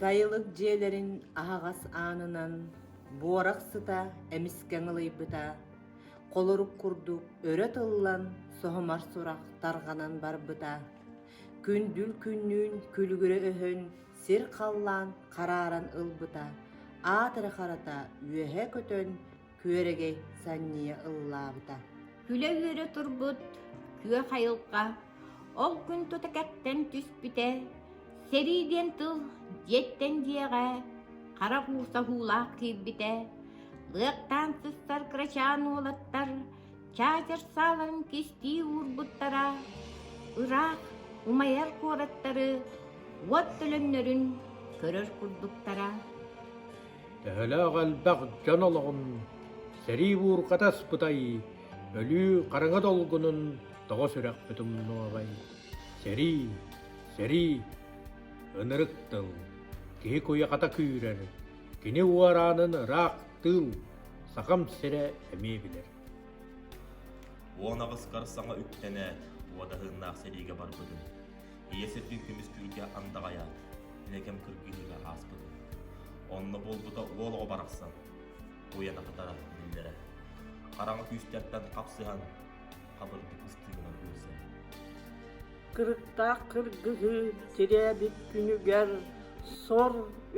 Сайылык дьиэлэрин аһаҕас аанынан буорах сыта эмискэ ыҥылыйбыта, холорук курдук өрө тыллан соһумар сурах тарҕанан барбыта. Күндүл күннүүн күлүгүрэ өһөн сир-халлаан харааран ылбыта, аат эрэ харата үөһэ көтөн күөрэгэй санньыйа ыллаабыта. Күлэ-үөрэ турбут күөх айылҕа ол күн тута кэптэн түспүтэ, сэрии диэн тыл дьиэттэн дьиэҕэ хара куусаһуулаах киирбитэ, лыахтаан сыстар кырачаан уолаттар чаачар сааларын кистии уурбуттара, ыраах умайар куораттары уот төлөннөрүн көрөр курдуктара. Төһөлөөх элбэх дьон олоҕун сэрии буурҕата аспытай, өлүү хараҥа долгунун тоҕо сүрэхпит умнуоҕай? Сэрии, сэрии, ынырык тыл, киһи куйахата күүрэр, кини уораанын ыраах тыыл, сахам сирэ эмиэ билэр. 18-гар саҥа үктэнээт, уодаһыыннаах сэриигэ барбытым. Ийэ сирбин көмүскүүргэ андаҕайаат, инэкэм кыргыһыыга ааспытым. Онно буолбута уол оҕо барахсан, уйан ахтара биллэрэ. Хараҥа күүстэртэн хапсыһан, хабырдык ыстыыгынан өлсөр. Кырыктаах кыргыһыы тирээбит күнүгэр, сор,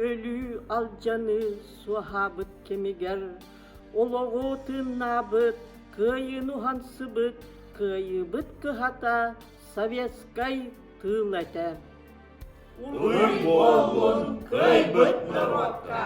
өлүү, алдьаныы суоһаабыт кэмигэр, олоҕу тыыннаабыт, кыайыыны уһансыбыт, кыайыыбыт кыһата советскай тыыл этэ. Уруй буоллун кыайбыт норуокка!